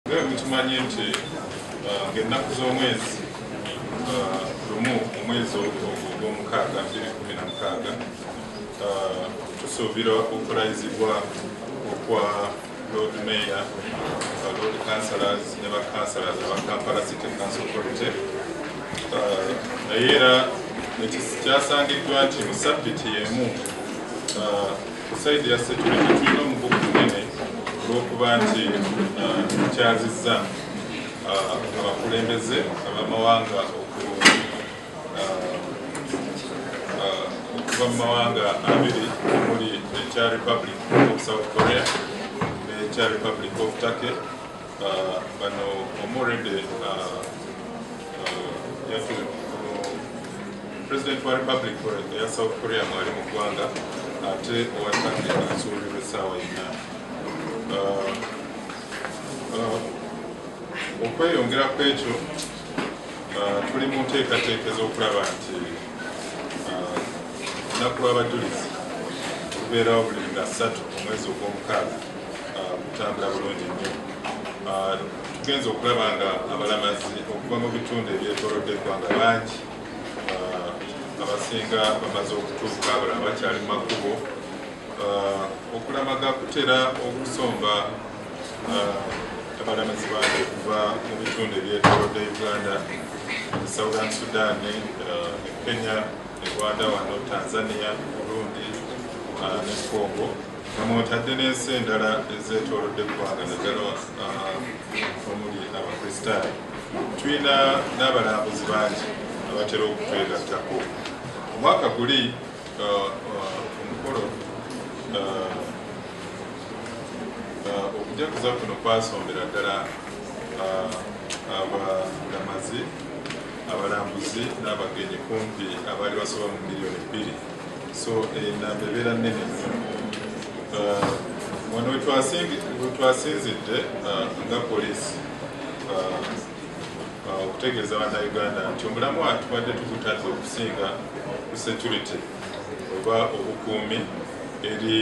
Nga mukimanyi nti ng'ennaku z'omwezi 1 omwezi ogw'omukaaga 2016, tusuubira okulayizibwa okwa Lord Mayor, Lord Councillors ne ba Councillors aba Kampala City Council Authority. Naye era kyasangiddwa nti mu sabbiti emu, ku side ya security tulina omugugu munene olw'okuba nti tukyazizza abakulembeze abamawanga okuva mu mawanga abiri, omuli ekya Republic of South Korea n'ekya Republic of Turkey. Bano omulredde President wa Republic eya South Korea mwali mu ggwanga, ate owa Turkey asuubirwa essaawa yonna. Okweyongera ku ekyo, tuli mu nteekateeka ez'okulaba nti olunaku lw'abajulizi lubeerawo buli nga 3 omwezi ogw'omukaaga kutambula bulungi nnyo. Tugenza okulaba nga abalamazi okuva mu bitundu ebyetoolodde eggwanga bangi, abasinga bamaze okutuuka, abalala bakyali mu makubo. Okulamaga kutera okusomba abalamazi bangi okuva mu bitundu ebyetoolodde Uganda, Southern Sudan, e Kenya, e Rwanda wano, Tanzania, Burundi ne Congo, nga mwotadde n'ensi endala ezeetoolodde eggwanga, naddala omuli Abakristaayo. Tulina n'abalambuzi bangi abatera okutwegattako. Omwaka guli omukolo okujaguza kuno kwasombera ddala abalamazi, abalambuzi n'abagenyi kumpi abaali basoba mu miliyoni 2, so enamba ebeera nnene nnyo. Wano wetwasinzidde nga poliisi okutegeeza Bannayuganda nti omulamwa tubadde tugutadde okusinga ku security oba obukuumi eri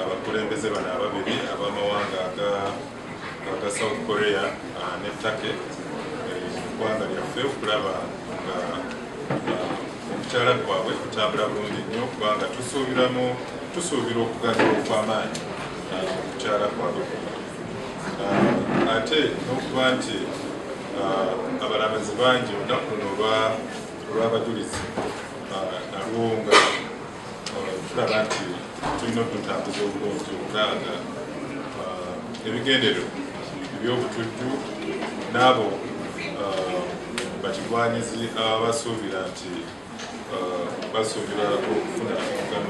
abakulembeze bano ababiri ab'amawanga aga South Korea ne Turkey mu ggwanga lyaffe, okulaba nga okukyala kwabwe kutambula bulungi nnyo, kubanga tusuubira okuganyulwa okw'amaanyi okukyala kwabwe kuno. Ate n'okuba nti abalamazi bangi olunaku luno olw'abajulizi nalwo nga tulaba nti tulina okututambuza obulungi, okulaba nga ebigendererwa eby'obutujju n'abo bakigwanyizi abasuubira nti basuubira okufuna omugano.